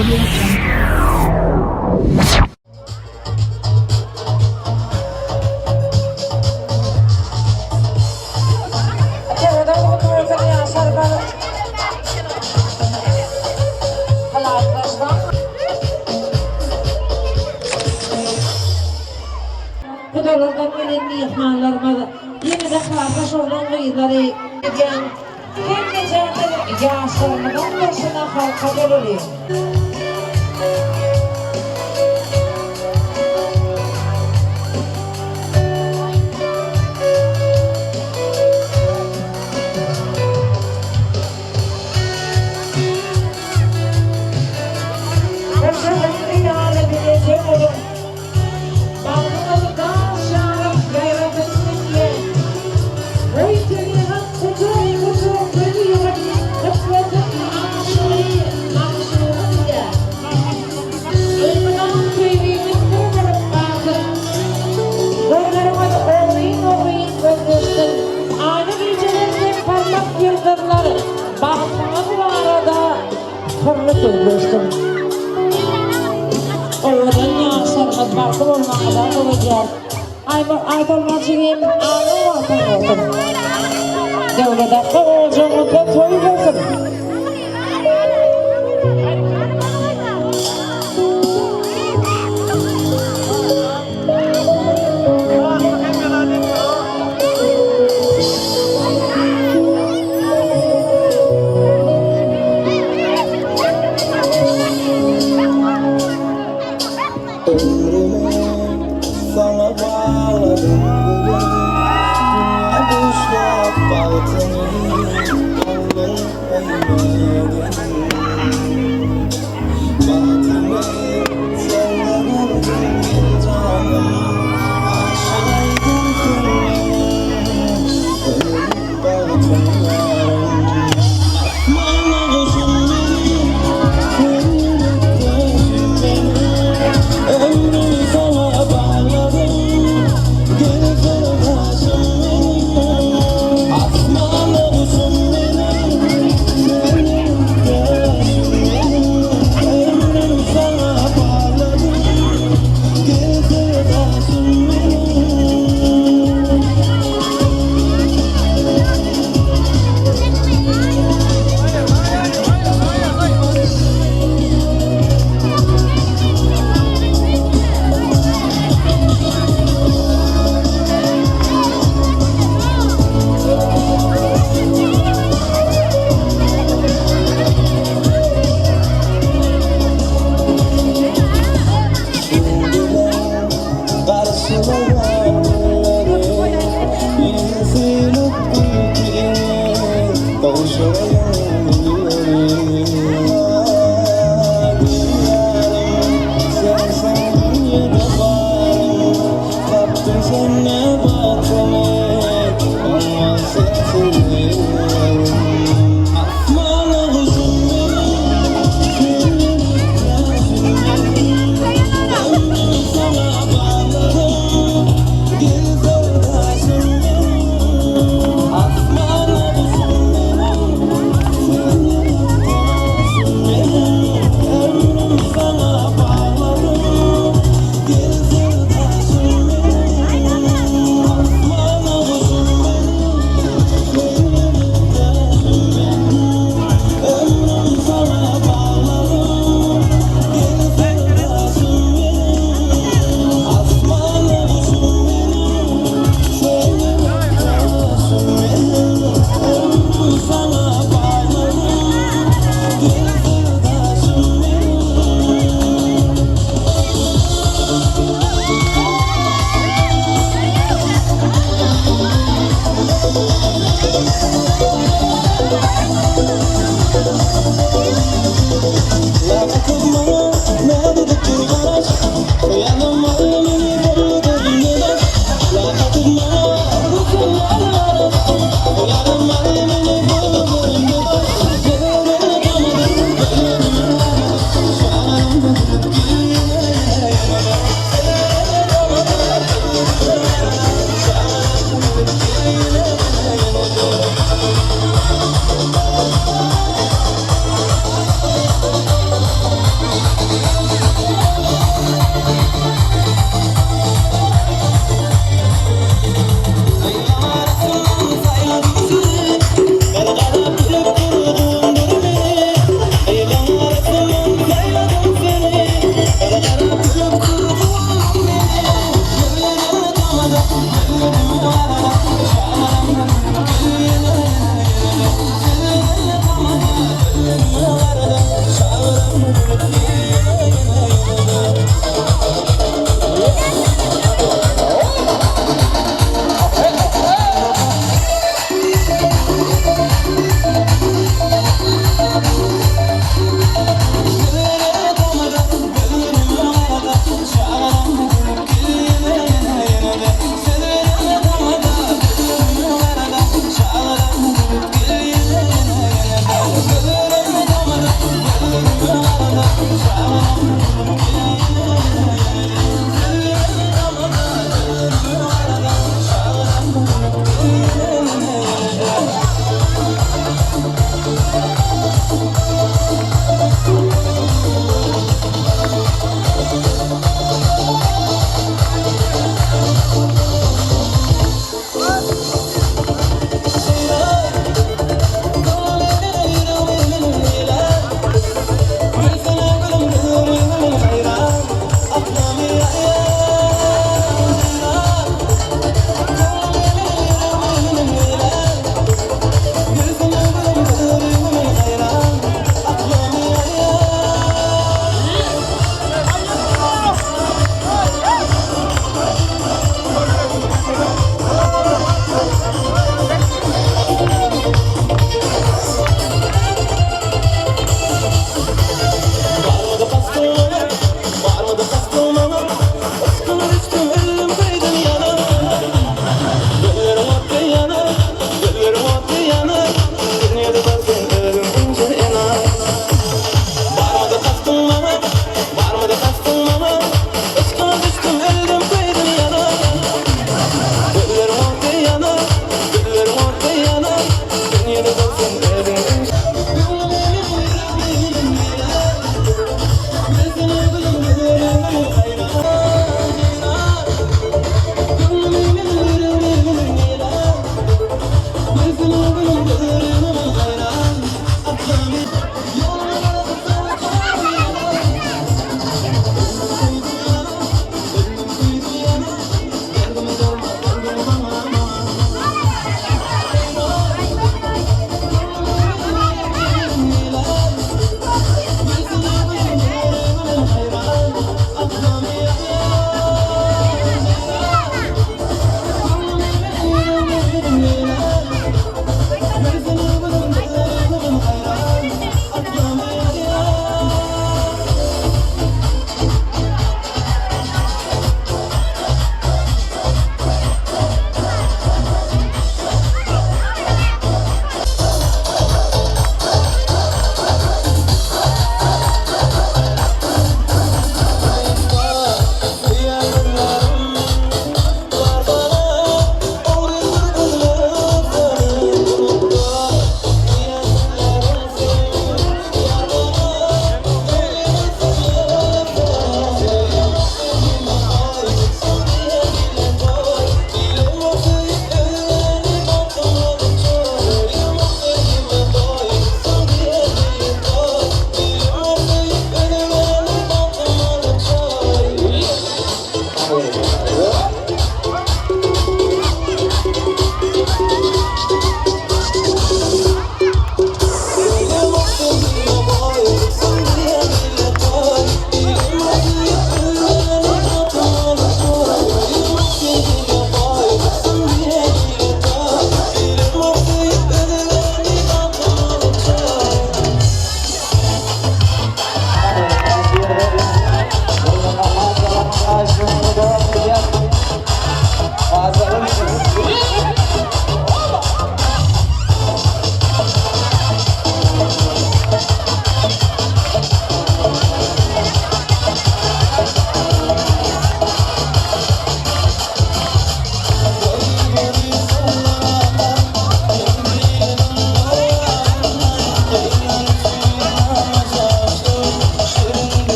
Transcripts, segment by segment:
Audio Jungle. Gudalardan gelen myhmanlarymyz, ýene-de gardaş oglan-gyzlary edýän hemmejämiz ýaşlarymyzyň başyna halka bolaly. Goşagyň ýaly bileje boluň. Bagtyňyz daş ýaryp ýaýrasyn dünýe. Goý tebigat gujak-gujak gül ýygyp, gutlasyn aşygy, magşugy bile. Elmydam söýgimiz bir bolup galsyn. Gözleriňiz ogryn-ogryn gözleşsin. Aýly gijeler deň parlak ýyldyzlar bagtyňyz barada syrly sözleşsin. Owadan ýaşlaryňyz bagtly bolmagyňyzy arzuw edýäris. Aýsolmaz jigim agyr wagtyň bolsun. Döwlet akga ojagyňyzda toý bolsun. Ömrümi saňa bagladym bu gün Dünýä buşlap bagtyny aldyň öýüme gelin Bagtymy senden aldym gel janym Aşyk aýdyň sen meniň Ömürlik bagtym ýarym Asmana goşun meni Sen ýürekdeşim meniň Ömrümi saňa bagladym Gel syrdaşym meniň Asmana guşum meniň Sen ýürekdeşim meniň Ömrümi saňa bagladym Gel syrdaşym meniň. Şu Garşylaýan günleri Ýesirlik gülkiňe Gowşuraýan gülleri Diýarym sensiň dünýede barym Tapdym sende bagtymy Olmaz sensiz ýerim Asmana guşum meniň Sen ýürekdeşim meniň Ömrümi saňa bagladym Gel syrdaşym meniň Asmana guşum meniň Sen ýürekdeşim meniň Ömrümi saňa bagladym Gel syrdaşym meniň Asmana guşum meniň Sen ýürekdeşim meniň Ömrümi saňa bagladym Gel syrdaşym meniň Asmana guşum meniň Sen ýürekdeşim meniň Ömrümi saňa bagladym Gel syrdaşym meniň. Laky maňa nädip dur garaş Ýanym al meni boldy dünýede Laky maňa bu garaş Ýanym al meni boldy dünýede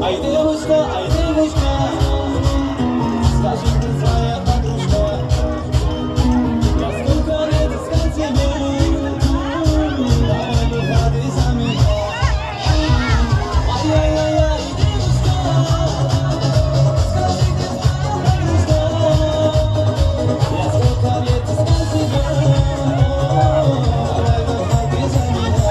Ай, девушка, ай, девушка, скажи, ты своя подружка. Я сколько лет искал тебя, давай выходи за меня. Ай-яй-яй-яй, девушка, скажи, ты своя подружка. Я сколько лет искал тебя, давай выходи за меня.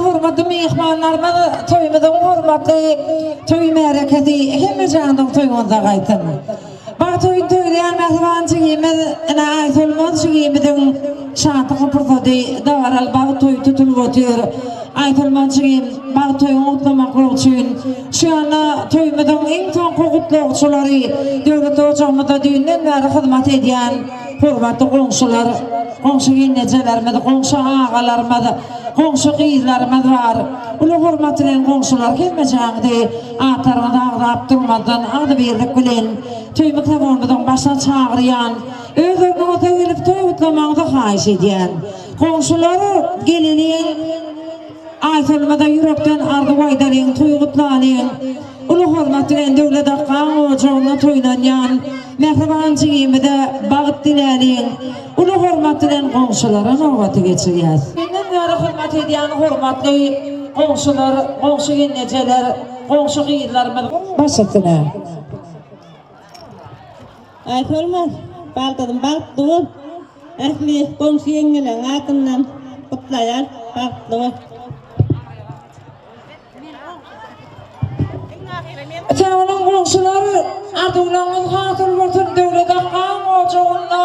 Hormatly myhmanlarymyz, toýumyzyň hormatly toý märekesi hemme janyň toýuňyzda gaýtsyn. Bagt toýuny toýlaýan mähriban jigimiz ene Aýsolmaz jigimiziň şatlykly pursady dabaraly bagt toýy tutulyp otyr. Aýsolmaz jigim bagt toýuňy gutlamaklyk üçin şu ýanda toýumyzyň iň soňky gutlagçylary döwlet ojagymyzda düýnden bäri hyzmat edýän Hormatly goňşular, goňşy gelnejelerimiz, goňşy agalarymyz, goňşy gyzlarymyz bar. Uly hormat bilen goňşular hemmejaňyzy atlaryňyzy agzap durmazdan agzybirlik bilen toý mikrofonymyzyň başyna çagyrýan, öz ornuňyza gelip toý gutlamagyňyzy haýyş edýän. Goňşular geleliň. Aýsolmaza ýürekden arzuw aýdalyň, toý gutlalyň. Uly hormat bilen Döwlet akgaň ojagynda toýlanýan mähriban jigimize bagt diläliň. Uly hormat bilen goňşulara nobaty geçirýäs. Menden bäri hyzmat edýän hormatly goňşular, goňşy gelnejeler, goňşy gyzlarymyz. Baş üstüne. Aýsolmaz, baldyzym bagtly bol. Ähli goňşy ýeňňeleriň adyndan gutlaýar, bagtly bol. Sag boluň goňşular, arzuwlaryňyz hasyl bolsun, Döwlet akgaň ojagynda,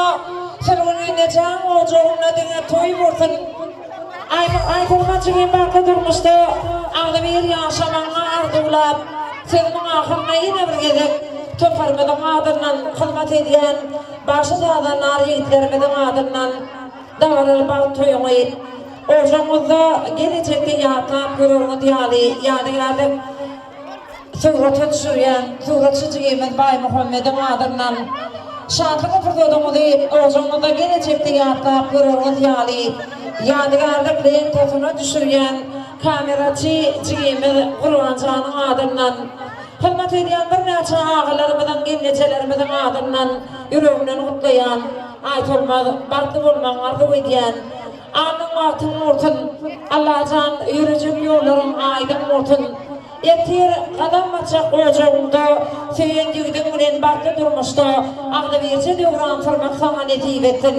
Sülgün enejaň ojagynda diňe toý bolsun. Aýsolmaz jigim bagtly durmuşda agzybir ýaşamagyňy arzuwlap, sözümiň ahyrynda ýene bir gezek toparymyzyň adyndan hyzmat edýän bagşy-sazandar ýigitlerimiziň adyndan dabaraly bagt toýuňy ojagyňyzda gelejekde ýatlap göreriňiz ýaly ýadygärlik Surata düşürýän suratçy jigimiz Baýmuhammediň adyndan şatlykly pursadyňyzy ojagyňyzda gelejekde ýatlap göreriňiz ýaly ýadygärlik lentasyna düşürýän kameraçy jigimiz Gurbanjanyň adyndan hyzmat edýän birnäçe agalarymyzyň gelnejelerimiziň adyndan ýüregimden gutlaýan Aýsolmaz bagtly bolmagyňy arzuw edýän Alnyň bagtyň bolsun Allajan ýörejek ýollaryň aýdyň bolsun Ertir gadam basjak ojagyňda söýen ýigidiň bilen bagtly durmuşda agzybirje döwran sürmek saňa nesip etsin.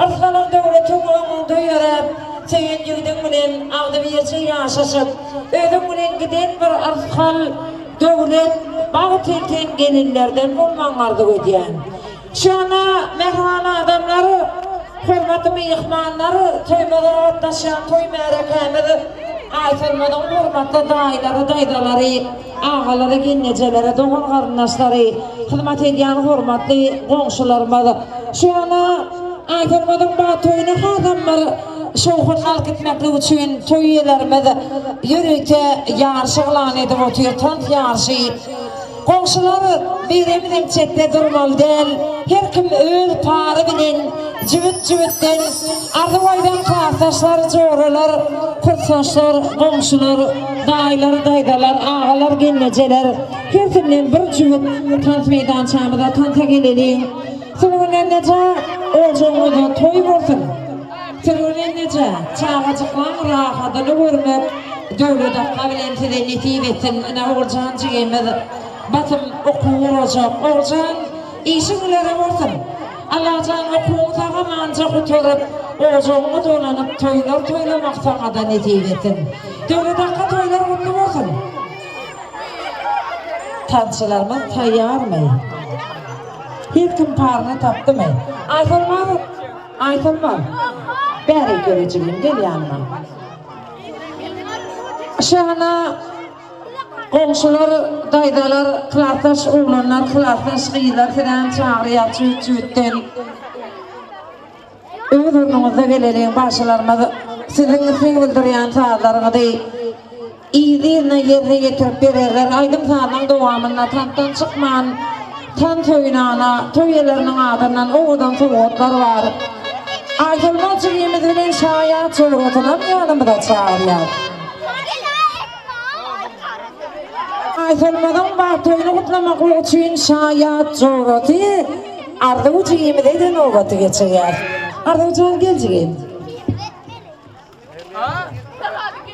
Yrsgalyň döwletiň öňüňde ýöräp, söýen ýigidiň bilen agzybirje ýaşaşyp, özüň bilen giden bir yrsgal, döwlet, bagt elten gelinlerden bolmagyňy arzuw edýän. Şonda mähriban adamlar, hormatly myhmanlar, toýumyza gatnaşýan toý märekämiz Aýsolmazyň hormatly daýylary, daýzalary, agalary, gelnejeleri, dogan-garyndaşlary, hyzmat edýän hormatly goňşularymyz. Şonda Aýsolmazyň bagt toýuny hasam bir şowhunly alyp gitmeklik üçin toý eýelerimiz ýörite ýaryş yglan edip otyr, tans ýaryşy. Goňşular biremizem çetde durmaly däl, her kim öz pary bilen jübüt-jübütden arzuw aýdan klasdaşlar, joralar, kursdaşlar, goňşular, daýylar, daýzalar, agalar, gelnejeler hersinden bir jübüt tans meýdançamyza tansa geleliň. Sülgün neje, ojagyňyzda toý bolsun! Sülgün neje, çagajyklaň rahadyny görmek Döwlet akga bilen size nesip etsin ine Oguljan jigimiz basym okuw gurajak Oguljan işiň ileri bolsun Allajan okuwyňy sag amanja gutaryp ojagyňa dolanyp toýlar toýlamak saňada nesip etsin Döwlet akga toýlar gutly bolsun. Tansçylarymyz taýýarmy? Her kim paryny tapdymy? Aýsolmaz Aýsolmaz bäri gel jigim gel ýanyma. Şahana goňşular, daýzalar, klasdaş oglanlar, klasdaş gyzlar sizem çagyrýar jübüt-jübütden. Öz ornuňyzda geleliň bagşylarymyz siziň isleg bildirýän sazlaryňyzy yzly-yzyna ýerine ýetirip bererler. Aýdym-sazyň dowamynda tansdan çykman tans oýnana toý eýeleriniň adyndan owadan sowgatlar bar. Aýsolmaz jigimiz bilen Şaýat jorasyny ýanymyza çagyrýas. Aýsolmazyň bagt toýuny gutlamaklyk üçin Şaýat jorasy Arzuw jigimize-de nobaty geçirýär. Arzuwjan gel jigim.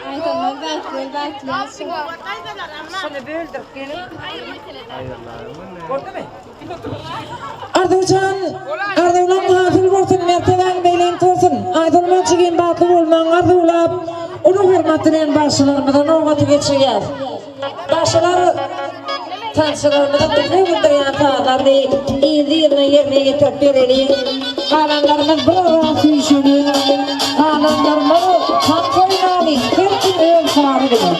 Aýsolmaz bagtly bol bagtly ýaşa. Şuny böldürip geliň. Boldumy? Arzuwjan, arzuwlaň hasyl bolsun, mertebäň belent bolsun. Aýsolmaz jigim bagtly bolmagyňy arzuwlap, uly hormat bilen bagşylarymyza nobaty geçirýäs. Bagşylar tansçylarymyzyň isleg bildirýän sazlaryny yzly-yzyna ýerine ýetirip bereliň. Galanlarymyz bir ara süýşeliň. Galanlarymyz tans oýnalyň, her kim öz sary bilen.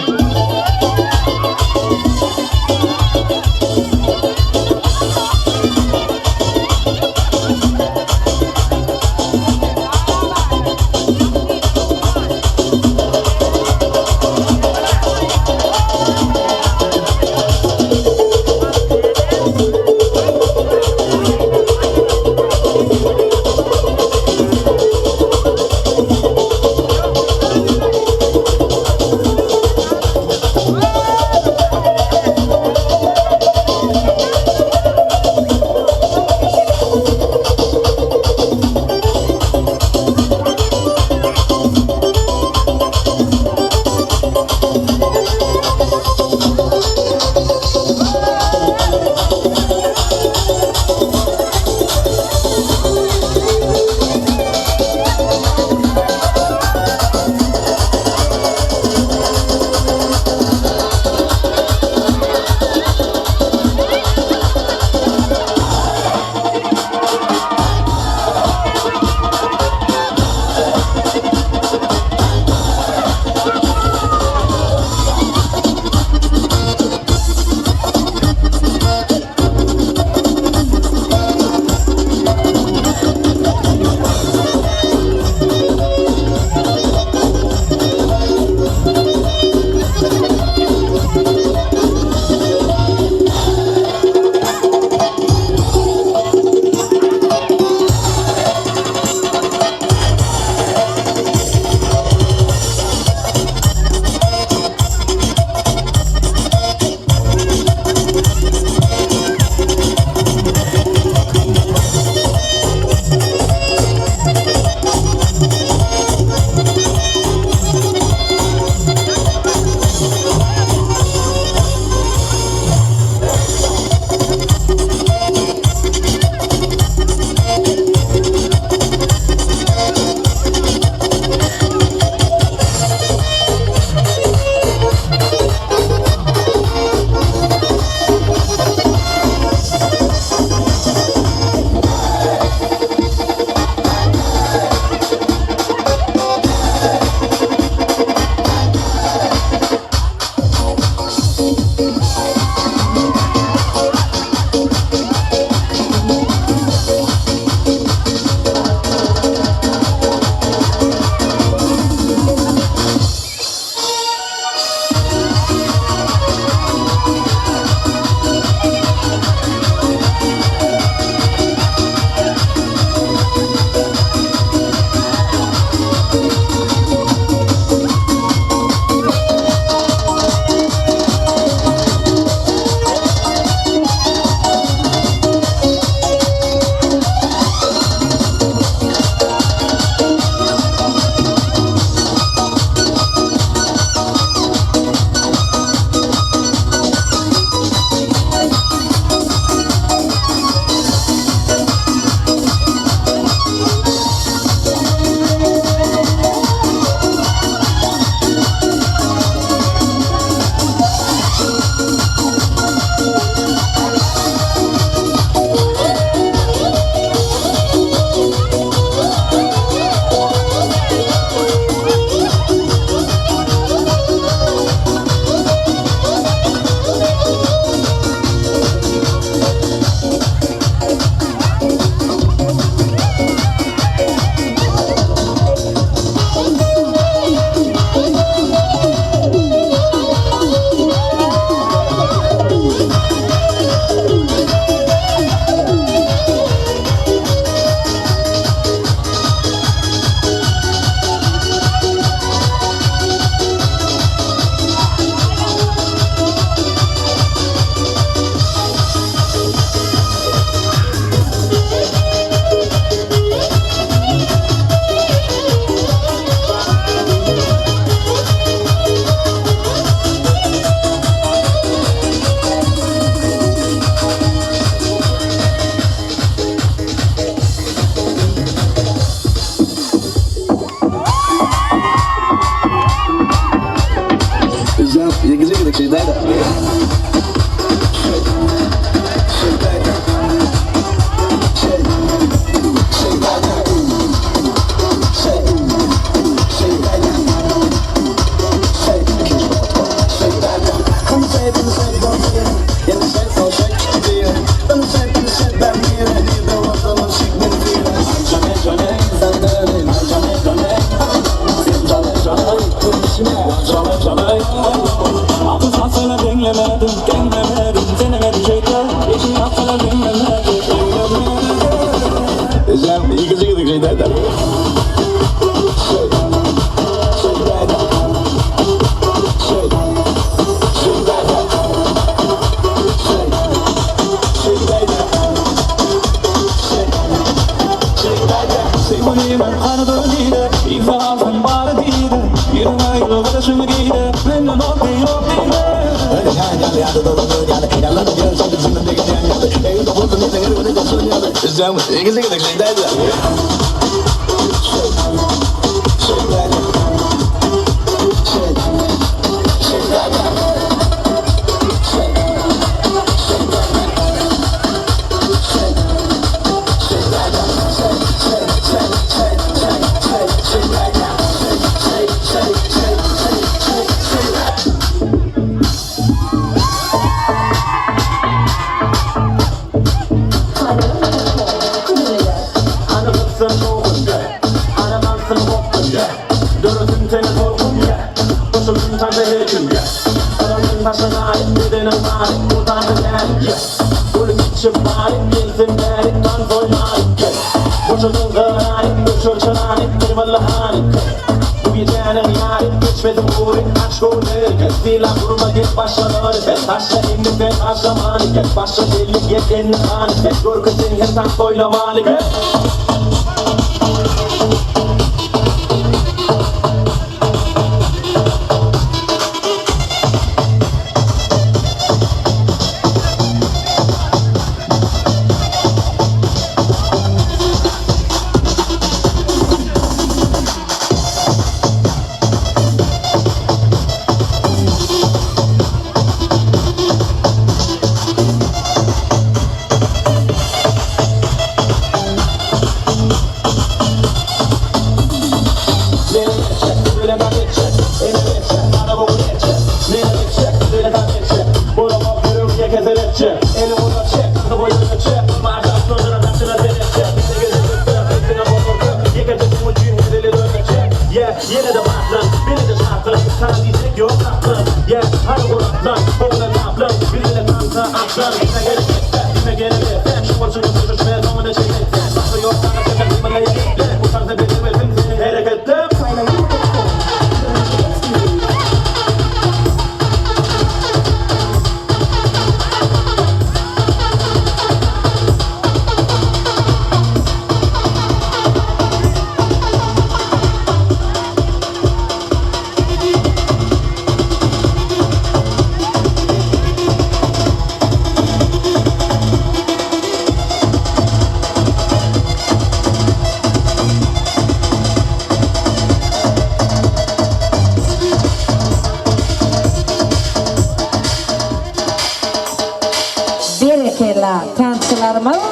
Berekella, tansçylarymyz,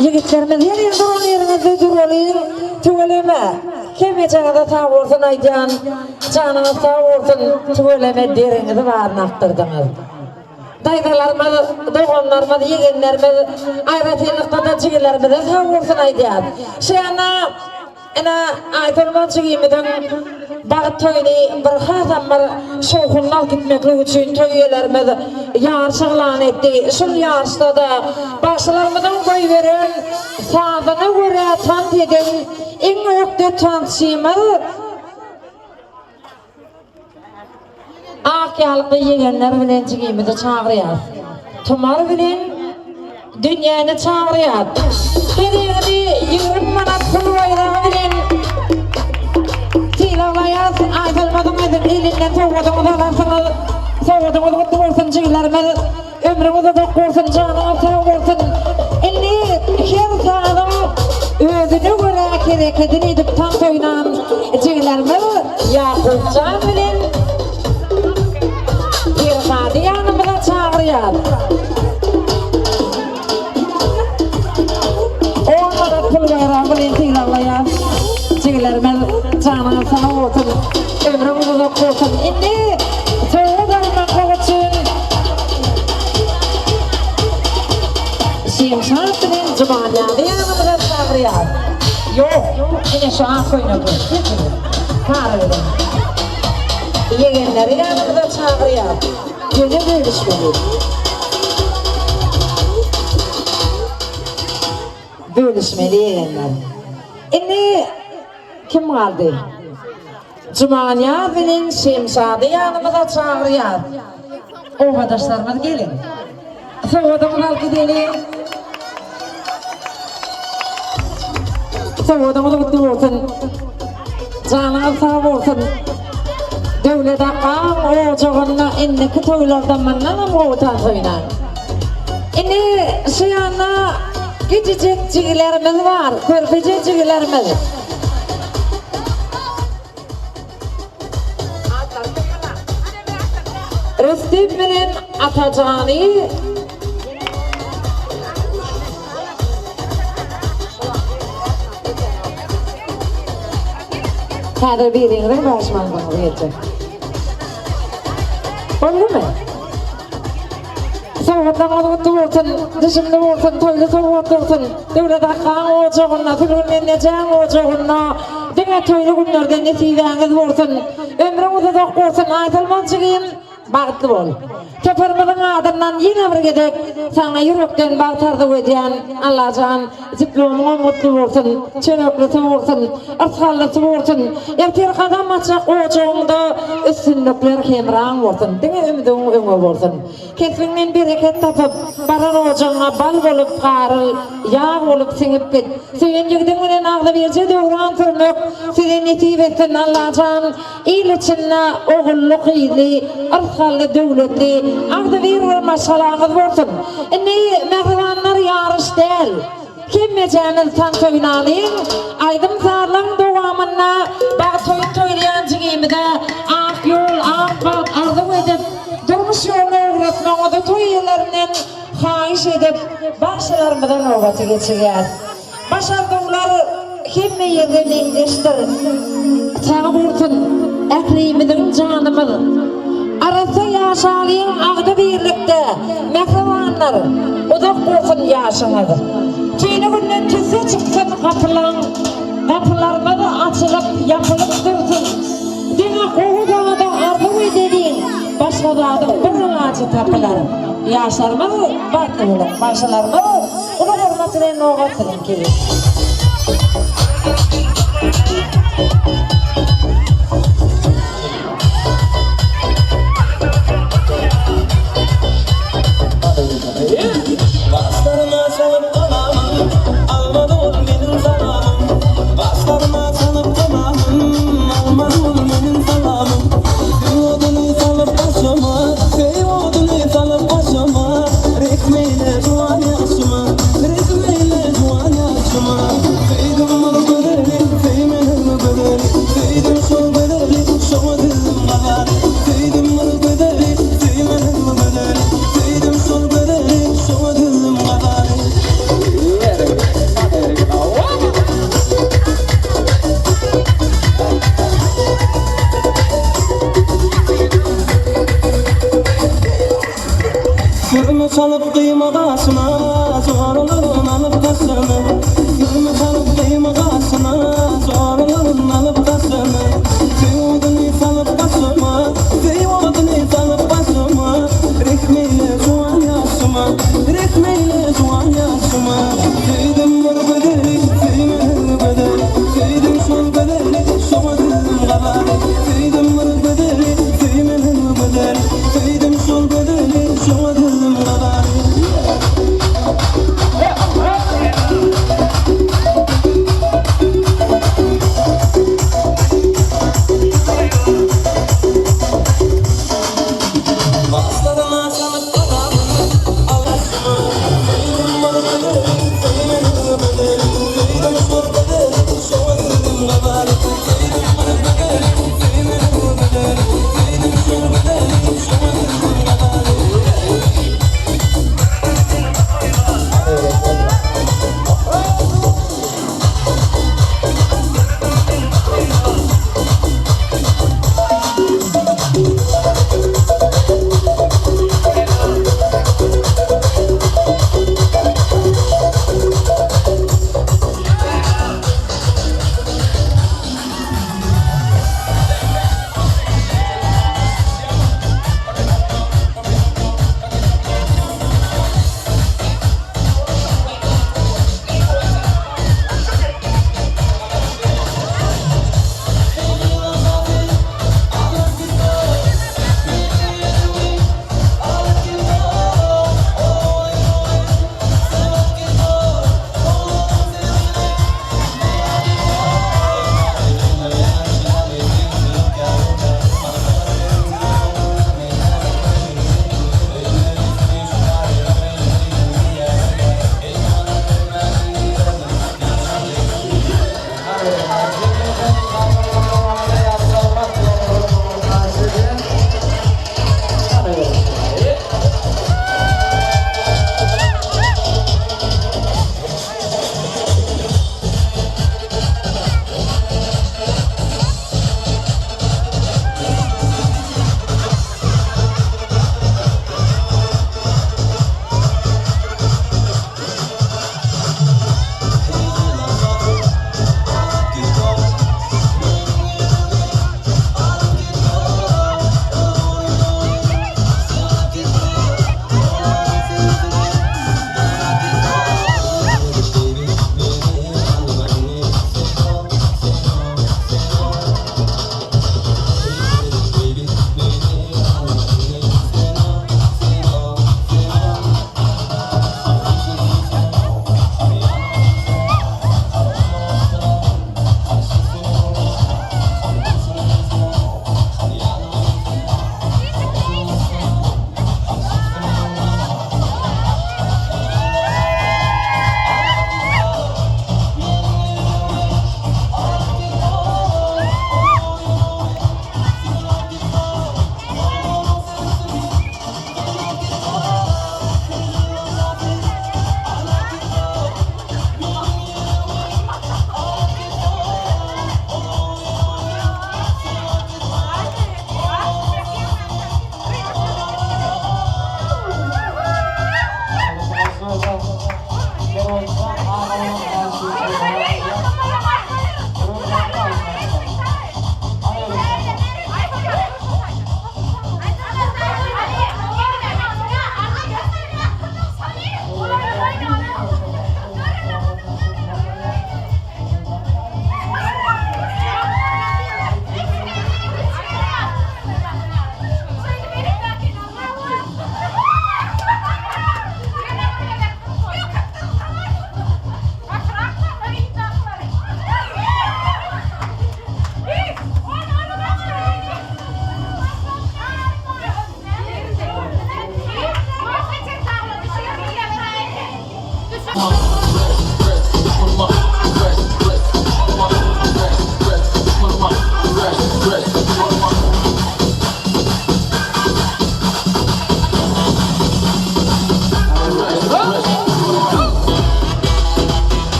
ýigitlerimiz her ýyl duran ýeriňizde duralyň, tüweleme, hemmejaňyza sag bolsun aýdýan, janyňyz sag bolsun, tüweleme deriňizi baryny akdyrdyňyz. Daýzalarymyz, doganlarymyz, ýegenlerimiz, aýratynlykda-da jigilerimize sag bolsun aýdýas. Şu ýanda Ine, Aýsolmaz jigimiziň bagt toýuny bir hasam bir şowhunly alyp gitmeklik üçin toý eýelerimiz ýaryş yglan etdi. Şul ýaryşda-da bagşylarymyzyň goýberen sazyna görä tans eden iň ökde tansçymyz Ak ýalykly ýegenler bilen jigimizi çagyrýas. Tumar bilen Dünýäni çagyrýas. Gezegini 20 manat pul baýragy bilen sylaglaýas. Aýsolmazyň özüniň elinden sowgadyňyzy alarsyňyz. Sowgadyňyz gutly bolsun jigilerimiz. Ömrüňiz uzak bolsun, janyňyz sag bolsun. Indi her sazyň özüne görä herekedini edip tans oýnan jigilerimiz Ýakupjan bilen Perhady ýanymyza çagyrýar. On manat pul baýragy bilen sylaglaýar. Jigilerimiz janyňyz sag bolsun, ömrüňiz uzak bolsun. Indi sowgat almaklyk üçin Şemşat bilen Jumanýazy ýanymyza çagyrýar. Ýok, ine şu ak köýnekli. Sary bilen. Ýegenleri ýanymyza çagyrýar. Ýöne bölüşmeli. Bölüşmeli ýegenler. Indi kim galdy? Jumanýaz bilen Şemşady ýanymyza çagyrýas. Obadaşlarymyz geliň. Sowgadyňyzy alyp gideliň. Sowgadyňyz gutly bolsun. Janyňyz sag bolsun. Döwlet akgaň ojagynda indiki toýlarda mundanam gowy tans oýnaň. Indi şu ýanda kiçijik jigilerimiz bar, körpeje jigilerimiz. Rüstem bilen Atajany Häzir biriňiziň bäş manzyňyz geljek. Boldumy? Sowgatlaryňyz gutly bolsun, düşümli bolsun, toýly sowgat bolsun. Döwlet akgaň ojagynda, Sülgün ennejäň ojagynda diňe toýly günlerde nesibäňiz bolsun. Ömrüňiz uzak bolsun, Aýsolmaz jigim, bagtly bol. Toparymyzyň adyndan ýene bir gezek saňa ýürekden bagt arzuw edýän. Allajan diplomyňam gutly bolsun, çöreklisi bolsun, yrsgallysy bolsun. Ertir gadam basjak ojagyňda üstünlikler hemraň bolsun. Diňe ümzügiň öňe bolsun. Kesbiňden bereket tapyp, baran ojagyňa bal bolup garyl, ýag bolup siňip git. Söýen ýigidiň bilen agzybirje döwran sürmek size nesip etsin Allajan. Il içinde ogully-gyzly, yrsgally, döwletli, agzybir bir maşgalaňyz bolsun. Indi mähribanlar ýaryş däl. Hemmejämiz tans oýnalyň, aýdym-sazlaň dowamynda bagt toýun toýlaýan jigimize ak ýol, ak bagt arzuw edip, durmuş ýoluna ugratmagyňyzy toý eýelerinden haýyş edip, bagşylarymyza nobaty geçirýäs. Baş arzuwlar hemme ýerde meňzeşdir. Sag bolsun ählimiziň janymyz. Arassa ýaşalyň agzybirlikde mähribanlar uzak bolsun ýaşyňyz. Tüýni günden tüsse çyksyn gapylaň gapylarymyz açylyp ýapylyp dursun. Diňe gowy zady arzuw edeliň başga zadyň bir alajy tapylar. Ýaşlarymyz bagtly boluň bagşylarymyz Uly hormat bilen nobat siziňki. Gaşlaryma çalyp galamym, Almady ol meniň salamym. Gaşlaryma çalyp galamym, Almady ol meniň salamym. Söý oduny salyp başyma, Söý oduny salyp başyma, Rehm eýle juwan ýaşyma, Rehm eýle juwan ýaşyma. Söýdüm ol gözeli, Söýmedim gözeli, Söýdüm şol gözeli, Şoňa düzdüm gazaly. Söýdüm ol gözeli, Söýmedim gözeli, Söýdüm şol gözeli, Şoňa düzdüm gazaly. Sürme çalyp gyýma gaşyna, Joralaryn alyp daşyna. Sürme çalyp gyýma gaşyna, Joralaryn alyp daşyna. Söý oduny salyp başyma, Söý oduny salyp başyma, Rehm eýle juwan ýaşyma, Rehm eýle juwan ýaşyma. Söýdüm bir gözeli, söýmedim gözeli, Söýdüm şol gözeli, şoňa düzdüm gazaly. Söýdüm bir gözeli, söýmedim gözeli, Söýdüm şol gözeli, şoňa düzdüm gazaly.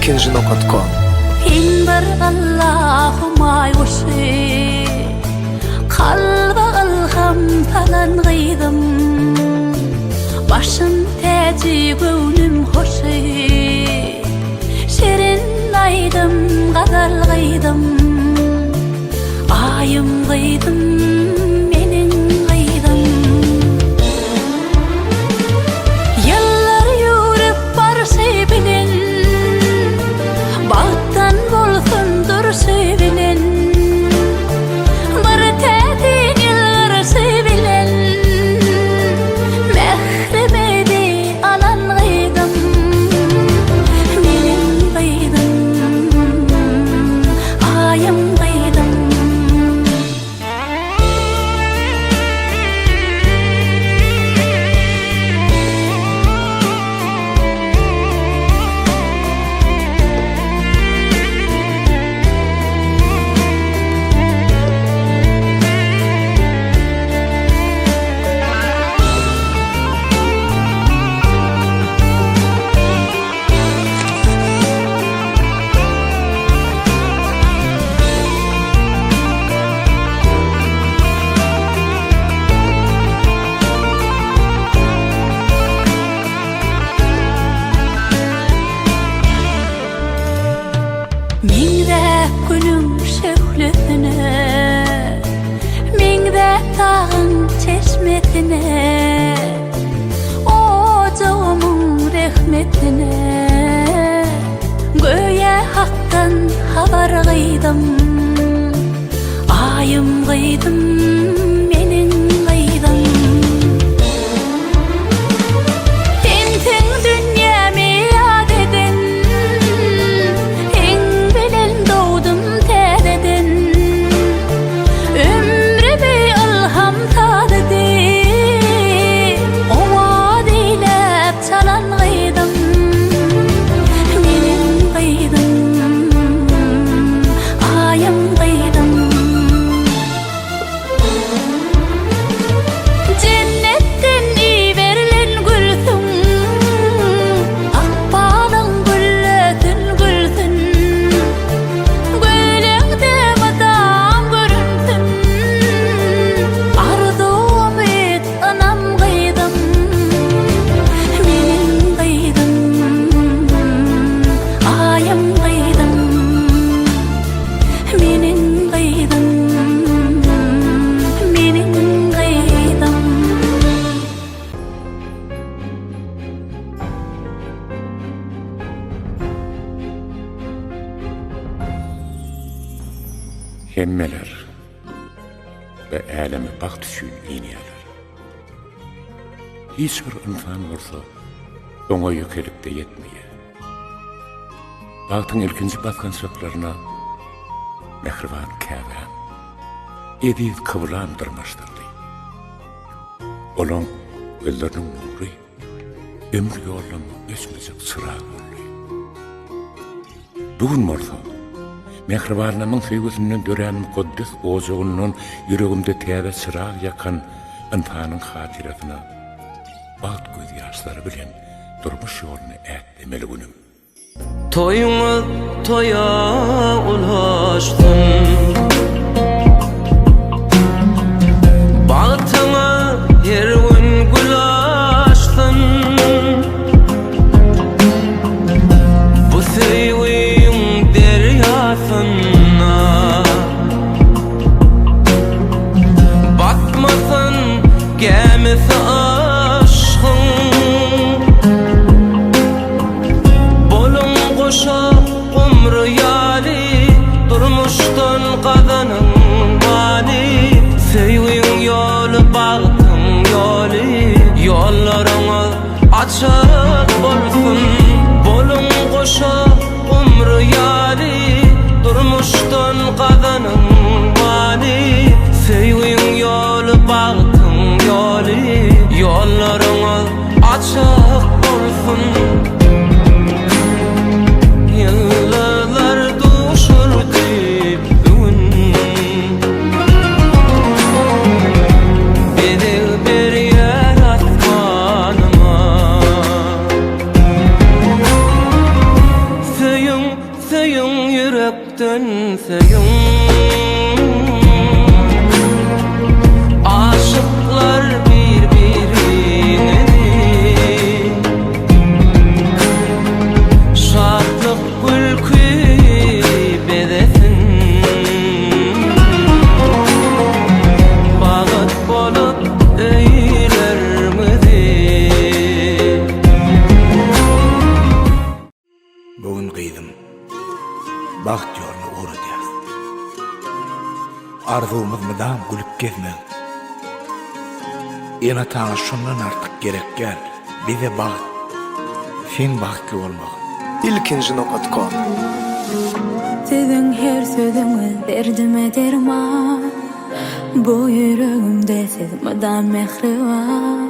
Ilkinji nokat kom. Iň bir Allahym aý guşy, Kalba ylham salan gyzym. Başym täji göwnüm hoşy, Şirin aýdym gazal gyzym. Aýym gyzym meniň gyzym. Ýyllar ýüwrüp barşy bilen, Bagtdan bolsun durşy bilen, Bir täsin ýylgyryşy bilen, Mährimizi alan gyzym, Meniň gyzym, Aýym gyzym. Meňzäp günüň şöhlesine, Meňzäp dagyň çeşmesine, Ojagymyň rehmetine, Göýä Hakdan habar gyzym. Aýym gyzym, meniň gyzym. Sensiň dünýämi ýat eden, Seň bilen dogdum täzeden. Ömrümi ylham sazy deý, Owaz eýläp çalan gyzym, Meniň gyzym, Aýym gyzym. Jennetden iberilen gülsüň, Ykbalyň güllesin gülsün. Gülüňde mydam görünsün, Arzuw-umyt, ynam gyzym, Meniň gyzym, Aýym gyzym. Meniň gyzym, meniň gyzym. Hemmeler bu äleme bagt üçin inýärler. Hiç bir ynsan bolsa oňa ýekelikde ýetmeýär. Bagtyň ilkinji basgançaklaryna mähriban käbäm, eziz kyblam dyrmaşdyrdy. Olaň gözleriniň nury ömür ýolumda öçmejek çyrag boldy. Bu gün bolsa, mähribanlarymyň söýgüsinden dörän mukaddes ojagyndan ýüregimde täze çyrag ýakan ynsanyň hatyrasyna bagt gözýaşlary bilen durmuş ýoluny ätlemeli günüm. Toýuňyz toýa ulaşsyn. Bagtyňa her gün gül açsyn. Bu söýgiň derýasynda Batmasyn gämisi yşgyň. Boluň goşa gumry ýaly, Durmuşdan gazanyň many. Söýgiň ýoly bagtyň ýoly, Ýollaryňyz açyk bolsun. Boluň goşa gumry ýaly, Durmuşdan gazanyň many. Söýgiň ýoly bagtyň ýoly, Ýollaryňyz Açyk bolsun Ýyldyzlar duşurdy bu gün Bezeg berýär asmanyma Söýüň. Ýürekden söýüň Aşyklar bir-biriňizi Şatlyk gülki bezesin Bagt bolup öýlerňizi. Bu gün gyzym bagt ýoluna ugradýas. Arzuwymyz mydam gülüp gezmegiň. Ene-ataňa şondan artyk gerek däl, bize bagt, seň bagtly bolmagyň. Ilkinji nokat kom. Siziň her sözüňiz derdime derman Bu ýüregimde siz mydam mähriban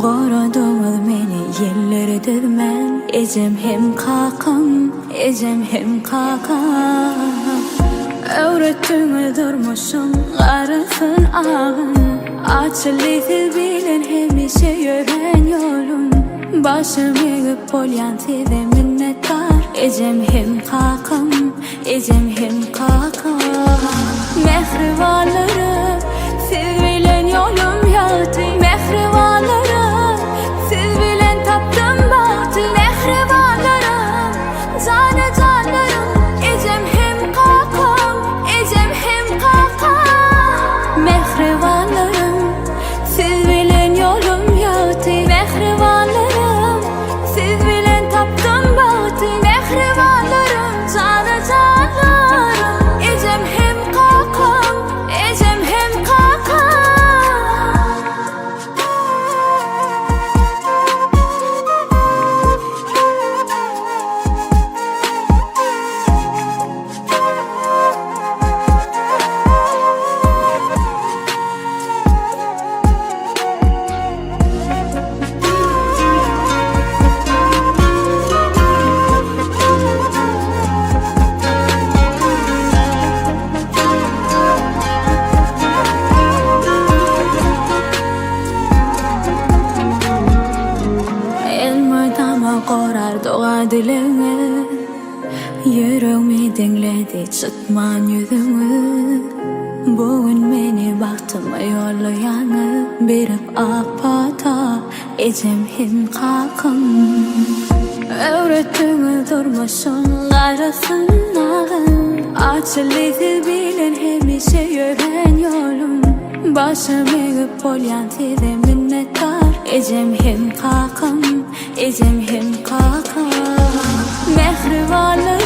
Goradyňyz meni ýelleri dözmän Ejem hem kakam, ejem hem kakam Öwretdiňiz durmuşyň garasyn agyn Açyldy siz bilen hemişe ýörän ýolum Başym egip bolýan size minnetdar Ejem hem kakam, Ejem hem kakam Mähribanlarym Siz bilen ýolum ýagty Mähribanlarym Siz bilen tapdym bagty Mähribanlarym Jana janlarym Ejem hem kakam Ejem hem kakam Mähribanlarym Siz bilen ýolum ýagty Mähribanlarym Siz bilen tapdym bagty Mähribanlarym Jana janlarym Ejem hem kakam Ejem hem kakam. Elmydama gorar doga-dilegiňiz, Ýüregmi diňledi çytman ýüzüňiz. Bu gün meni bagtyma ýollaýaňyz, Berip ak pata Ejem hem kakam Öwretdiňiz durmuşyň garasyn agyn Açyldy siz bilen hemişe ýörän ýolum Başym egip bolýan size minnetdar Ejem hem kakam, ejem hem kakam Mähribanlarym.